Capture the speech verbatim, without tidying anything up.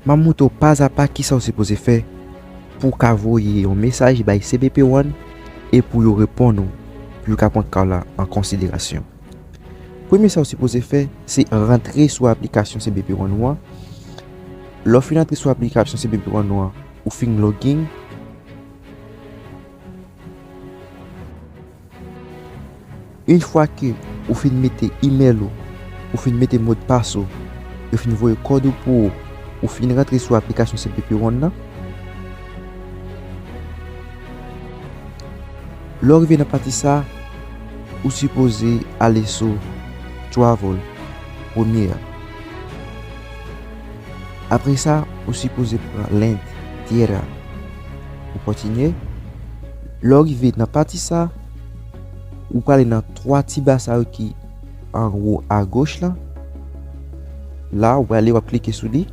M ap montre w pazapa kisa w sipoze fè pou w ka voye yon mesaj bay C B P One e pou yo reponn ou, pou yo ka pran ka w la an konsiderasyon. Premye sa w sipoze fè, se rantre sou aplikasyon C B P One ou an. Lè w fin rantre sou aplikasyon C B P One ou an, ou fin login. Yon fwa ke ou fin mete email ou, ou fin mete modpas ou, yo fin voye kòd ou pou ou, ou fin rantre sou aplikasyon C B P One nan. Lè w rive nan pati sa, ou sipoze ale sou Travel, premye a. Apre sa, ou sipoze pran Land, Tierra. Ou kontinye. Lè w rive nan pati sa, ou prale nan twa ti ba sa yo ki anwo agoch la. La, ou prale, w ap klike sou li.